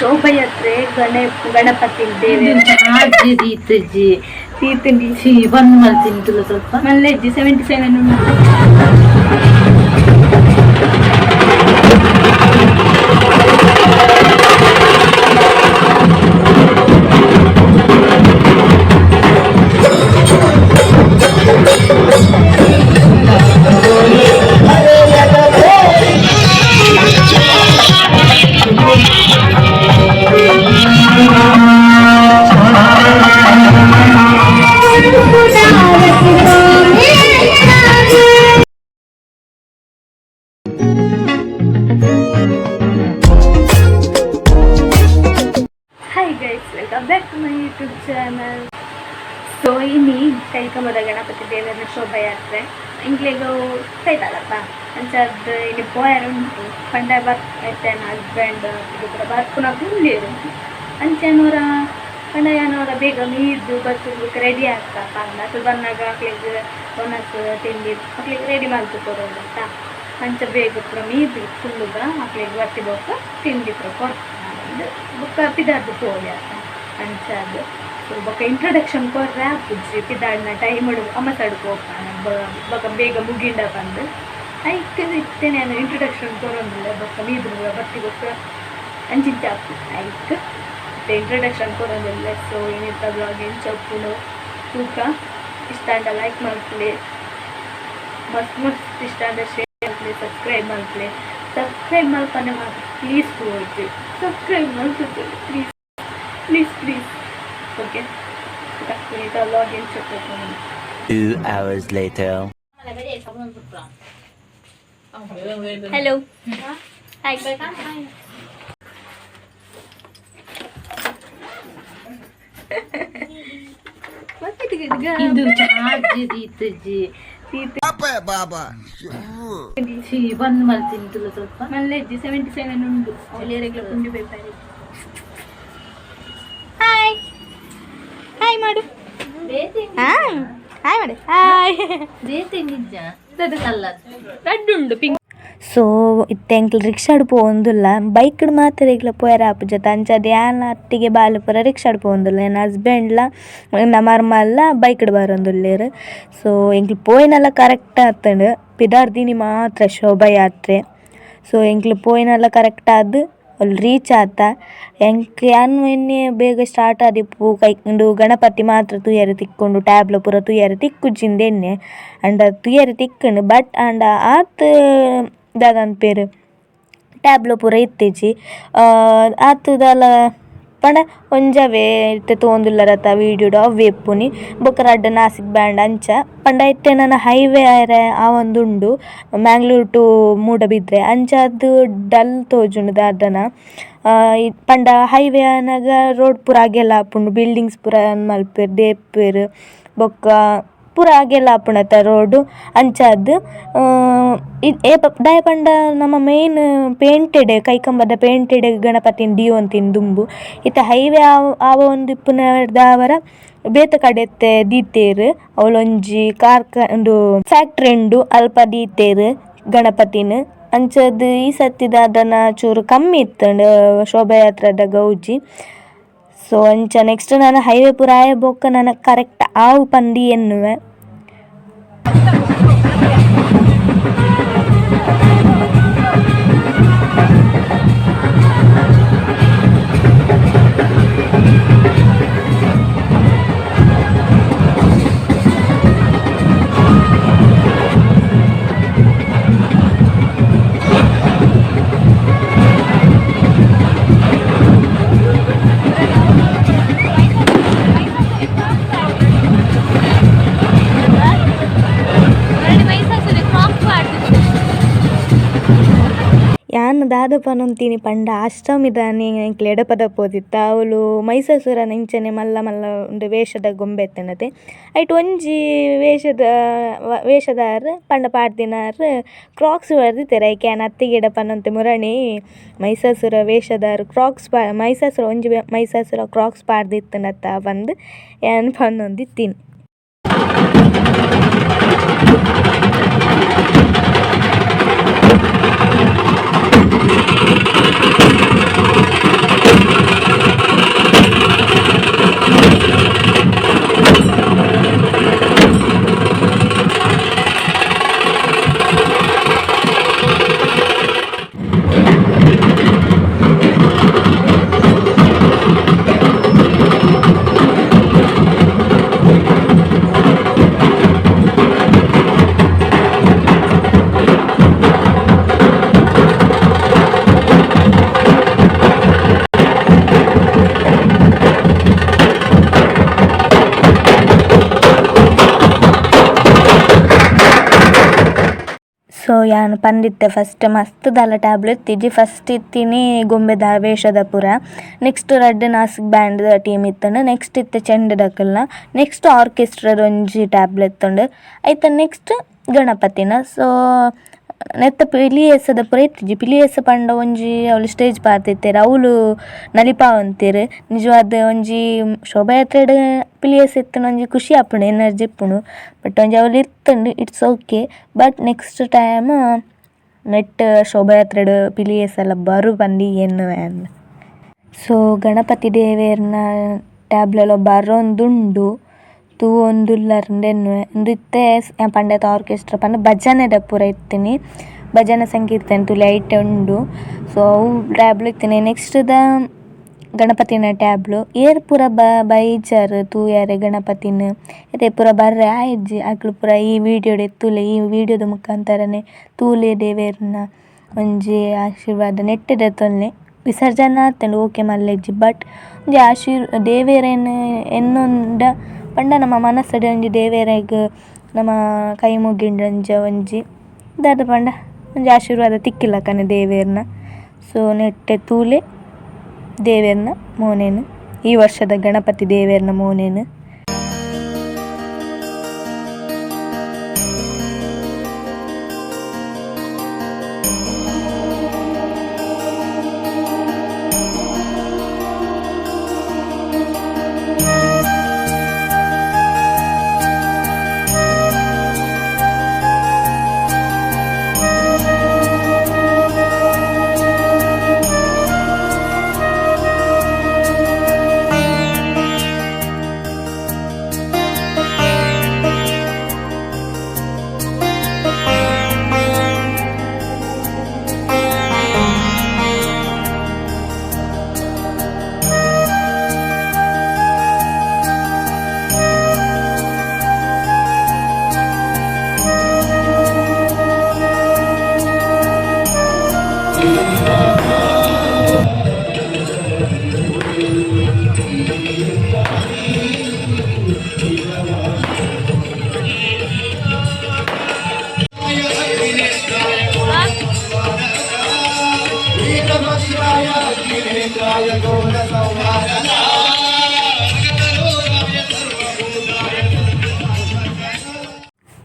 ಶೋಭಾಯಾತ್ರೆ ಗಣಪತಿ ದೇವೇರ್ ಚಾರ್ಜ್ ದೀತಜಿ. ತೀತುಂಡಿ. ಛೀ, ಬಂದ್ ಮಲ್ತೀನಿ ತುಲ ಸ್ವಲ್ಪ. ಮಲ್ಲೆಜ್ಜಿ, 77 ಉಂಟು. Hi guys, welcome back to my YouTube channel. So ಇನಿ ಕೈಕಂಬದ ಗಣಪತಿ ದೇವರ ಶೋಭಾಯಾತ್ರೆ. ಇಂಗ್ಲೆಗ್ ಕೈತಾಲಪ್ಪ ಅಂಚಾದ್ ಇನಿ ಪೋಯರ್ ಉಂಟು. ಪಂಡ ಬರ್ ಐತೆ ಹಸ್ಬೆಂಡ್ ಇದು ಪೂರ ಬರ್ಪುನ ಉಳ್ಳೇರು. ಅಂಚನೋರ ಪಂಡ ಯಾನೋರ ಬೇಗ ಮೀದು ಬತ್ತು ರೆಡಿ ಆಗ್ತಾ ಪಂಡ ಅಸಲು ಬನ್ನಾಗ ಅಕ್ಲೆಗ್ ಒಣಸ್ ತಿಂಡಿ ಅಕ್ಲೆಗ್ ರೆಡಿ ಮಲ್ತು ಕೊಡೋದಂತ. ಅಂಚ ಬೇಗ ಪೂರ ಮೀದು ಕುಲ್ಲುಗ ಅಕ್ಲೆಗ್ ಬತ್ತಿ ಬೊಕ್ಕ ತಿಂಡಿ ಪೂರ ಕೊಡ್ತಾ ಬೊಕ್ಕ ಪಿದಾರ್ದು ಪೋಲಿ ಆತ. ಅಂಚಾದ್ ಸೊ ಬೊಕ್ಕ ಇಂಟ್ರೊಡಕ್ಷನ್ ಕೊರ್ರೆ ಆಪುಜಿ. ಪಿದಾಡ್ನ ಟೈಮ್ ಅಮಸಡ್ ಪೋಪ ಬೊಕ್ಕ ಬೇಗ ಮುಗಿಂಡ ಪಂದ್ ಐಕ್ ಇತ್ತೆ ನಾನು ಇಂಟ್ರೊಡಕ್ಷನ್ ಕೊರೊಂದಿಲ್ಲ. ಬೊಕ್ಕ ಮೀದು ಬತ್ತಿ ಬೊಕ್ಕ ಅಂಚಿಂಚ ಆಪು. ಐಕ್ ಇತ್ತೆ ಇಂಟ್ರೊಡಕ್ಷನ್ ಕೊರೊಂದಿಲ್ಲ. ಸೊ ಏನಿತ್ತ ಬ್ಲಾಗ್ ಎಂಚ ಉಪ್ಪುಂಡು ತೂಕ. ಇಷ್ಟ ಆಂಡ ಲೈಕ್ ಮಲ್ಪುಲೆ, ಮಸ್ತ್ ಮಸ್ತ್ ಇಷ್ಟ ಆಂಡ ಶೇರ್ ಮಲ್ಪುಲೆ, ಸಬ್ಸ್ಕ್ರೈಬ್ ಮಲ್ಪುಲೆ. ಸಬ್ಸ್ಕ್ರೈಬ್ ಮಲ್ಪನೆ ಮಾತ್ರ ಪ್ಲೀಸ್ ತೋರ್ಜಿ. ಸಬ್ಸ್ಕ್ರೈಬ್ ಮಲ್ಪುಲೆ, please please please. Okay, vlog ಎಂಚ ಉಪ್ಪುಂಡು. 2 hours later. Hello. Hi. ಇಂದು ಚಾರ್ಜ್ ದೀತಜಿ. ಛೀ, ಬಂದ್ ಮಲ್ತೀನಿ ತುಲ ಸ್ವಲ್ಪ. ಮಲ್ಲೆಜ್ಜಿ, 77 ಉಂಟು. ಒಳ್ಳೆಯರೆಗ್ಲ ಪುಂಡಿ paper. ಹಾಯ್ ಹಾಯ್ ಮಾಡು. ಹಾ, ಹಾಯ್ ಮಾಡು, ಹಾಯ್. ಬೇತೆ ನಿಜ ಅಲ್ಲ. ರಡ್ಡು ಉಂಡು ಪಿಂಕ್. ಸೊ ಇತ್ತೆ ಎಂಕ್ಲು ರಿಕ್ಷಾಡ್ ಪೋವೊಂದುಲ್ಲ, ಬೈಕ್ಡ್ ಮಾತ್ರ ಎಂಕ್ಲ ಪೋಯೆರೆ ಆಪುಜತ. ಅಂಚಾದ್ ಯಾನ್ ಅತ್ತಿಗೆ ಬಾಲೆ ಪೂರ ರಿಕ್ಷಾಡ್ ಪೋವೊಂದುಲ್ಲ. ಎನ್ನ ಹಸ್ಬೆಂಡ್ಲ ಎನ್ನ ಮರ್ಮಲ್ಲ ಬೈಕ್ಡ್ ಬರೊಂದುಲ್ಲೆರ್. ಸೊ ಎಂಕ್ಲು ಪೋಯಿನಲ ಕರೆಕ್ಟ್ ಆತುಂಡು. ಪಿದಾರ್ದಿನಿ ಮಾತ್ರ ಶೋಭಾಯಾತ್ರೆ. ಸೊ ಎಂಕ್ಲು ಪೋಯಿನಲ ಕರೆಕ್ಟ್ ಆದ್ ಅಲ್ ರೀಚ್ ಆತ. ಎಂಕ್ ಯಾನ್ ಎನ್ನಿ ಬೇಗ ಸ್ಟಾರ್ಟ್ ಆದಿಪ್ಪು ಕೈ ಉಂದು ಗಣಪತಿ ಮಾತ್ರ ತೂಯೆರೆ ತಿಕ್ಕುಂಡು, ಟ್ಯಾಬ್ಲೋ ಪೂರ ತೂಯೆರೆ ತಿಕ್ಕುಜಿಂದ್ ಎನ್ನೆ. ಆಂಡ ತೂಯೆರೆ ತಿಕ್ಕುಂಡು, ಬಟ್ ಆಂಡ ಆತ್ ದಾದ ಪನ್ಪೆರ್ ಟ್ಯಾಬ್ಲೋ ಪೂರ ಇತ್ತಿಜಿ. ಆತ್ ದಾಲ ಪಂಡ ಒಂಜವೇ ಇತ್ತೆ ತೂವೊಂದುಲ್ಲರತ ವೀಡಿಯೋಡು ಅವ್ವೆ ಇಪ್ಪುನಿ. ಬೊಕ ರಡ್ಡ್ ನಾಸಿಕ್ ಬ್ಯಾಂಡ್. ಅಂಚ ಪಂಡ ಇತ್ತೆ ನನ ಹೈವೇ ಆಯೆರೆ ಆವೊಂದುಂಡು ಮ್ಯಾಂಗ್ಳೂರ್ ಟು ಮೂಡಬಿದ್ರೆ. ಅಂಚಾದ್ ಡಲ್ ತೋಜುಂಡು ದಾದನ. ಪಂಡ ಹೈವೇ ಆನಗ ರೋಡ್ ಪೂರ ಅಗೆಲ ಆಪುಂಡು, ಬಿಲ್ಡಿಂಗ್ಸ್ ಪೂರ ಮನ್ಪುವೆರ್ ದೇಪುವೆರ್, ಬೊಕ್ಕ ಪೂರ ಅಗೆಲ ಆಪುಂಡತ ರೋಡ್. ಅಂಚಾದ್ ಏಪ ದಾಯೆ ಪಂಡ ನಮ ಮೇನ್ ಪೇಂಟೆಡ್ ಕೈಕಂಬದ ಪೇಂಟೆಡ್ ಗಣಪತಿನ್ ದೀವೊಂತಿನಿ ದುಂಬು. ಇತ್ತೆ ಹೈವೇ ಆವೊಂದಿಪ್ಪುನೆರ್ದಾವರ ಬೇತೆ ಕಡೆತ್ತೆ ದೀತೆರ್. ಅವ್ಲೊಂಜಿ ಕಾರ್ಕ ಉಂದು ಫ್ಯಾಕ್ಟ್ರಿ ಉಂಡು, ಅಲ್ಪ ದೀತೆರ್ ಗಣಪತಿನ್. ಅಂಚಾದ್ ಈ ಸರ್ತಿ ದಾದನ ಚೂರು ಕಮ್ಮಿ ಇತ್ತುಂಡು ಶೋಭಾಯಾತ್ರೆದ ಗೌಜಿ. ಸೊ ಅಂಚ ನೆಕ್ಸ್ಟ್ ನನ ಹೈವೇ ಪೂರ ಆಯಿ ಬೊಕ್ಕ ನನ ಕರೆಕ್ಟ್ ಆವು ಪಂದ್ ಎನ್ನುವೆ. ಯಾನ್ ದಾದ ಪನೊಂತೀನಿ ಪಂಡ ಅಷ್ಟಮಿದಾನಿ ಎಂಕ್ಲೆ ಎಡಪದ ಪೋದಿತ್ತ. ಅವ್ಲು ಮೈಸಾಸುರನ ಇಂಚನೆ ಮಲ್ಲ ಮಲ್ಲ ಉಂದು ವೇಷದ ಗೊಂಬೆ ಇತ್ತುಂಡತೆ. ಐಟ್ ಒಂಜಿ ವೇಷದ ವೇಷದಾರ್ ಪಂಡ ಪಾಡ್ದಿನಾರ್ ಕ್ರಾಕ್ಸ್ ಪಾಡ್ದಿತ್ತೆರ್. ಐಕ್ ಯಾನ್ ಅತ್ತಿಗೆಡ ಪನೊಂತೆ, ಮುರಣಿ ಮೈಸಾಸುರ ವೇಷದಾರ್ ಕ್ರಾಕ್ಸ್ ಮೈಸಾಸುರ ಒಂಜಿ ಮೈಸಾಸುರ ಕ್ರಾಕ್ಸ್ ಪಾಡ್ದಿತ್ತುಂಡತ್ತ ಪಂದ್ ಯಾನ್ ಪನೊಂದಿತ್ತೀನಿ. ಯಾನ್ ಪಂದಿತ್ತೆ ಫಸ್ಟ್ ಮಸ್ತ್ ದಾಲ ಟ್ಯಾಬ್ಲೆಟ್ ಇತ್ತಿಜಿ. ಫಸ್ಟ್ ಇತ್ತಿನಿ ಗೊಂಬೆದ ವೇಷದ ಪೂರ, ನೆಕ್ಸ್ಟ್ ರಡ್ಡ್ ನಾಸಿಕ್ ಬ್ಯಾಂಡ್ ದ ಟೀಮ್ ಇತ್ತುಂಡು, ನೆಕ್ಸ್ಟ್ ಇತ್ತೆ ಚೆಂಡೆದಕಲ್ನ, ನೆಕ್ಸ್ಟ್ ಆರ್ಕೆಸ್ಟ್ರಾದ ಒಂಜಿ ಟ್ಯಾಬ್ಲೆಟ್ ಉಂಡು, ಐತ ನೆಕ್ಸ್ಟ್ ಗಣಪತಿನ. ಸೊ ನೆತ್ತ ಪಿಲಿಯೇಸದ ಪೂರ ಇತ್ತಿಜಿ. ಪಿಲಿಯೇಸ ಪಂಡ ಒಂಜಿ ಅವ್ಲು ಸ್ಟೇಜ್ ಪಾತಿತ್ತೆರ್ ಅವ್ಲು ನಲಿಪಾವೊಂತೆರ್. ನಿಜವಾದ್ ಒಂಜಿ ಶೋಭಾಯಾತ್ರೆಡ್ ಪಿಲಿಯೇಸ ಇತ್ತ್ಂಡ ಒಂಜಿ ಖುಷಿ ಆಪುಂಡು, ಎನರ್ಜಿ ಇಪ್ಪುಂಡು. ಬಟ್ ಒಂಜಿ ಅವ್ಲು ಇತ್ತುಂಡು, it's okay. But next time ನೆಟ್ಟ್ ಶೋಭಾಯಾತ್ರೆಡ್ ಪಿಲಿಯೇಸಲ ಬರು ಪಂದ್ ಎನ್ನುವೆ ಯಾನ್. ಸೊ ಗಣಪತಿ ದೇವೆರ್ನ ಟ್ಯಾಬ್ಲೋ ಬರೊಂದುಂಡು ತೂವೊಂದುಲ್ಲರ್ಂದ್ ಎನ್ನುವೆ. ಉಂದು ಇತ್ತೆ ಪಂಡೆತ ಆರ್ಕೆಸ್ಟ್ರಾ ಪಂಡ ಭಜನೆದ ಪೂರ ಇತ್ತಿನಿ, ಭಜನೆ ಸಂಕೀರ್ತನೆ ತೂಲೆ ಐಟೆ ಉಂಡು. ಸೊ ಅವು ಟ್ಯಾಬ್ಲೋ ಇತ್ತಿನಿ. ನೆಕ್ಸ್ಟ್ ದ ಗಣಪತಿನ ಟ್ಯಾಬ್ಲೋ ಏರ್ ಪೂರ ಬೈಜಾರ್ ತೂಯರೆ ಗಣಪತಿನ್ ಇತ್ತೆ ಪೂರ ಬರ್ರೆ ಆಯಿಜ್ಜಿ. ಅಕುಲು ಪೂರ ಈ ವಿಡಿಯೋಡೆ ತೂಲೆ, ಈ ವಿಡಿಯೋದ ಮುಖಾಂತರನೆ ತೂಲೆ ದೇವೆರ್ನ ಒಂಜಿ ಆಶೀರ್ವಾದ ನೆಟ್ಟ್ ದೆತೊನ್ಲೆ. ವಿಸರ್ಜನೆ ಆತುಂಡು ಓಕೆ ಮಲ್ಲೆಜ್ಜಿ, ಬಟ್ ಒಂಜಿ ದೇವೆರೆನ್ ಎನ್ನೊಂಡ ಪಂಡ ನಮ್ಮ ಮನಸ್ಸುಡ್ ಒಂಜಿ ದೇವೆರೆಗ್ ನಮ ಕೈ ಮುಗಿಂಡ ಒಂಜಿ ದಾದ ಪಂಡ ಒಂಜಿ ಆಶೀರ್ವಾದ ತಿಕ್ಕಿಲಕನೆ ದೇವೆರ್ನ. ಸೊ ನೆಟ್ಟೆ ತೂಲೆ ದೇವೆರ್ನ ಮೋನೆನ್, ಈ ವರ್ಷದ ಗಣಪತಿ ದೇವೆರ್ನ ಮೋನೆನ್.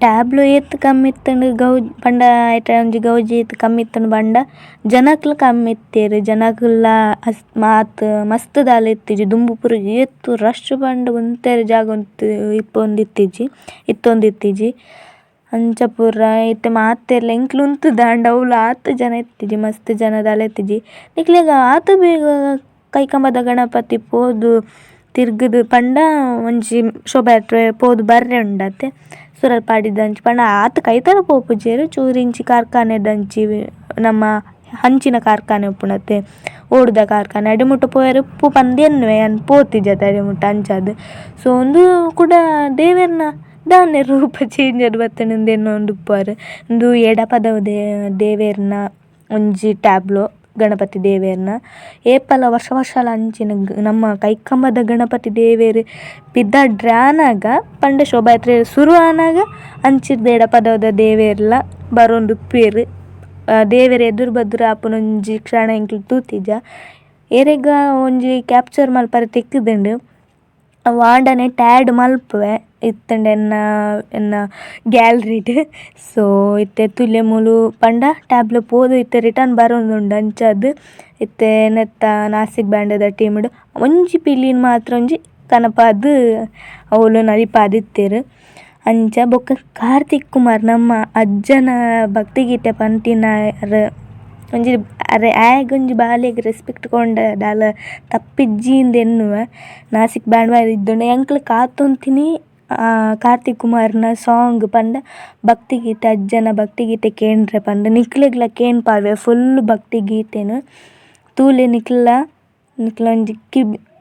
ಟ್ಯಾಬ್ಲೋ ಏತ್ ಕಮ್ಮಿ ಇತ್ತುಂಡು ಗೌಜ್ ಪಂಡ ಐತ ಒಂಜಿ ಗೌಜಿ ಏತ್ ಕಮ್ಮಿ ಇತ್ತುಂಡು ಪಂಡ ಜನಕ್ಲು ಕಮ್ಮಿ ಇತ್ತೆರ್. ಜನಕುಲ್ಲ ಮಾತ್ ಮಸ್ತ್ ದಾಲ ಇತ್ತಿಜಿ. ದುಂಬು ಪೂರ ಏತ್ ರಶ್ ಪಂಡ ಉಂತೆರೆ ಜಾಗ ಇಪ್ಪೊಂದಿತ್ತಿಜಿ ಇತ್ತೊಂದಿತ್ತಿಜಿ. ಅಂಚ ಪೂರ ಇತ್ತೆ ಮಾತೆರ್ಲ ಎಂಕ್ಲು ಉಂತುದ ಆಂಡ ಅವ್ಲು ಆತ್ ಜನ ಇತ್ತಿಜಿ, ಮಸ್ತ್ ಜನ ದಾಲ ಇತ್ತಿಜಿ. ನಿಕ್ಲೆಗ್ ಆತ್ ಬೇಗ ಕೈಕಂಬದ ಗಣಪತಿ ಪೋದು ತಿರ್ಗುದು ಪಂಡ ಒಂಜಿ ಶೋಭಾಯಾತ್ರೆ ಪೋದು ಬರ್ರೆ ಉಂಡತೆ ಸುರಲ್ ಪಾಡಿದಂಚಿ ಪಂಡ ಆತ್ ಕೈತಲ್ ಪೋಪುಜೆರ್. ಚೂರು ಇಂಚಿ ಕಾರ್ಖಾನೆದಂಚಿ ನಮ್ಮ ಹಂಚಿನ ಕಾರ್ಖಾನೆ ಉಪ್ಪುನತೆ ಓಡುದ ಕಾರ್ಖಾನೆ ಅಡೆ ಮುಟ್ಟ ಪೋಯೆರೆ ಉಪ್ಪು ಪಂದ್ ಎನ್ನುವೆ ಯಾನ್ ಪೋತಿಜತೆ ಅಡೆ ಮುಟ್ಟ ಅಂಚಾದ್. ಸೊ ಉಂದು ಕುಡ ದೇವೆರ್ನ ದಾನೆ ರೂಪ ಚೇಂಜ್ ಆದ್ ಬತ್ತುಂಡು ಎನ್ನೊಂದು ಉಪ್ಪುವರ್. ಉಂದು ಎಡಪದವು ದೇವೆರ್ನ ಒಂಜಿ ಟ್ಯಾಬ್ಲೋ ಗಣಪತಿ ದೇವೆರ್ನ. ಏಪಲ ವರ್ಷ ವರ್ಷಲ ಅಂಚಿನ ನಮ್ಮ ಕೈಕಂಬದ ಗಣಪತಿ ದೇವೆರ್ ಪಿದಡ್ರೆ ಆನಗ ಪಂಡ ಶೋಭಾಯಾತ್ರೆ ಸುರು ಆನಗ ಅಂಚಿರ್ದ್ ಎಡಪದವುದ ದೇವೆರ್ಲ ಬರೊಂದುಪ್ಪುವೆರ್. ದೇವೆರ್ ಎದುರು ಬದುರು ಆಪುನ ಒಂಜಿ ಕ್ಷಣ ಎಂಕ್ಲು ತೂತಿಜ. ಏರೆಗ್ಲಾ ಒಂಜಿ ಕ್ಯಾಪ್ಚರ್ ಮಲ್ಪರೆ ತಿಕ್ಕುದುಂಡು ಅವು ಆಂಡ ನೆಟ್ಟ್ ಆಡ್ ಮಲ್ಪುವೆ ಇತ್ತುಂಡ ಎನ್ನ ಎನ್ನ ಗ್ಯಾಲರಿಡ್. ಸೊ ಇತ್ತೆ ತೂಲೆ ಮೂಲು ಪಂಡ ಟ್ಯಾಬ್ಲೋ ಪೋದು ಇತ್ತೆ ರಿಟರ್ನ್ ಬರೊಂದುಂಡು ಅಂಚಾದ್ ಇತ್ತೆ ನೆತ್ತ ನಾಸಿಕ್ ಬ್ಯಾಂಡ್ ದ ಟೀಮ್ ಡ್ ಒಂಜಿ ಪಿಲಿನ್ ಮಾತ್ರ ಒಂಜಿ ಕನಪಾದ್ ಅವ್ಲು ನಲಿಪಾದ್ ಇತ್ತೆರ್. ಅಂಚ ಬೊಕ್ಕ ಕಾರ್ತಿಕ್ ಕುಮಾರ್ ನಮ್ಮ ಅಜ್ಜನ ಭಕ್ತಿಗೀತೆ ಪಂತಿನಾರ್ ಒಂಜಿ ಅರೆ ಆಯಗ್ ಒಂಜಿ ಬಾಲೆಗ್ ರೆಸ್ಪೆಕ್ಟ್ ಕೊಂಡ ದಾಲ ತಪ್ಪಿಜ್ಜಿ ಎನ್ನುವೆ. ನಾಸಿಕ್ ಬ್ಯಾಂಡ್ ಇದ್ದುಂಡ ಎಂಕ್ಲು ಕಾತೊಂತಿನಿ ಕಾರ್ತಿಕ್ ಕುಮಾರ್ನ ಸಾಂಗ್ ಪಂಡ ಭಕ್ತಿಗೀತೆ ಅಜ್ಜನ ಭಕ್ತಿಗೀತೆ ಕೇಂಡ್ರೆ ಪಂದ್ ನಿಕ್ಲೆಗ್ಲ ಕೇನ್ಪಾವೆ ಫುಲ್ ಭಕ್ತಿಗೀತೆನ್ ತೂಲೆ ನಿಕ್ಲ ನಿಕ್ಲ ಒಂಜಿ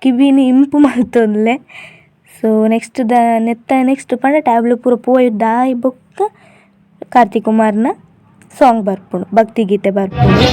ಕಿಬಿನ್ ಇಂಪು ಮಲ್ತೊನ್ಲೆ. ಸೊ ನೆಕ್ಸ್ಟ್ ದ ನೆತ್ತ ನೆಕ್ಸ್ಟ್ ಪಂಡ ಟ್ಯಾಬ್ಲೋ ಪೂರ ಪೋಯಿ ದಾಯಿ ಬೊಕ್ಕ ಕಾರ್ತಿಕ್ ಕುಮಾರ್ನ ಸಾಂಗ್ ಬರ್ಪುಂಡು, ಭಕ್ತಿಗೀತೆ ಬರ್ಪುಂಡು.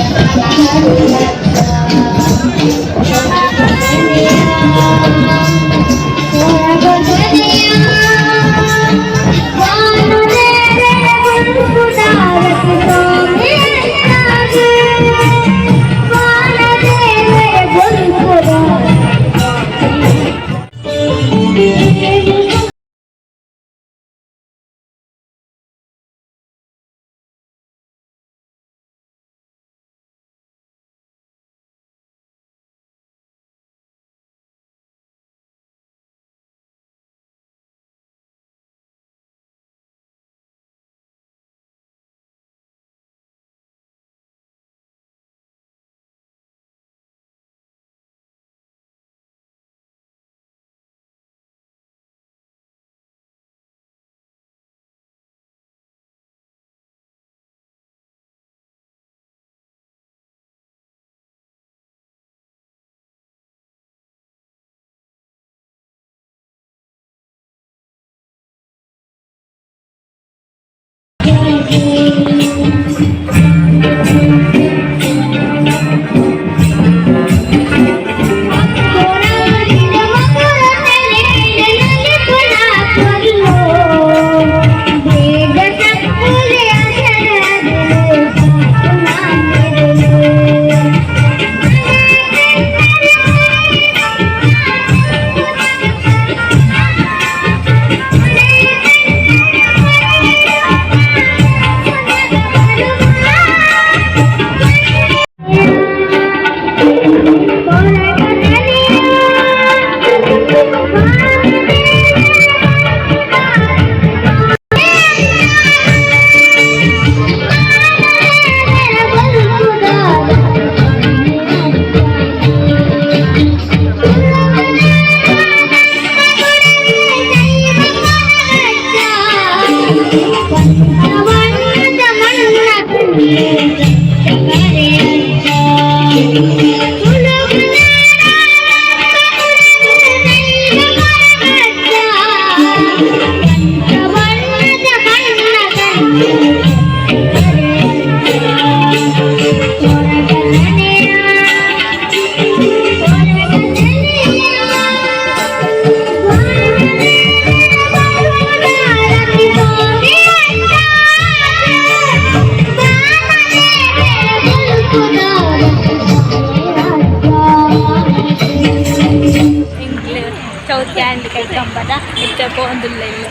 ಚೌತಿ ಆಂಡ್ ಕೈಕಂಬದ ಹೆಚ್ಚ ಪೋಂದುಲ್ಲ ಇಲ್ಲ.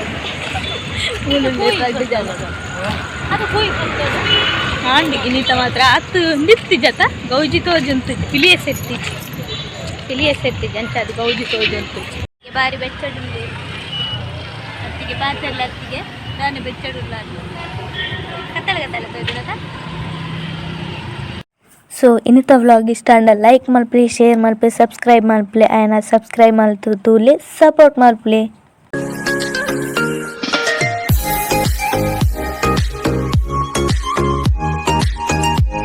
ಆಂಡ್ ಇನ್ನಿತ ಮಾತ್ರ ಅತ್ತು ನಿತ್ತಿ ಜತ ಗೌಜಿ ತೋಜುಂತು, ಪಿಲಿಯ ಸೆತ್ತಿ, ಪಿಲಿಯ ಸೆತ್ತಿ ಅಂಚ ಅದು ಗೌಜಿ ತೋಜುಂತು. ಬಾರಿ ಬೆಚ್ಚಡುಂಡು. ಅತ್ತಿಗೆ ಪಾತೆಲ್ಲ ಅತ್ತಿಗೆ ನಾನು ಬೆಚ್ಚಡುಲ್ಲ. ಕತ್ತಲೆ ಕತ್ತಲೆ ತೋಜುನತ. ಸೊ ಇನಿತ ವ್ಲಾಗ್ ಇಷ್ಟ ಆಂಡ ಲೈಕ್ ಮಲ್ಪಲೆ, ಶೇರ್ ಮಲ್ಪಲೆ, ಸಬ್ಸ್ಕ್ರೈಬ್ ಮಲ್ಪಲೆ. ಆಯನ ಸಬ್ಸ್ಕ್ರೈಬ್ ಮಲ್ತು ತೂಲೆ, ಸಪೋರ್ಟ್ ಮಲ್ಪಲೆ.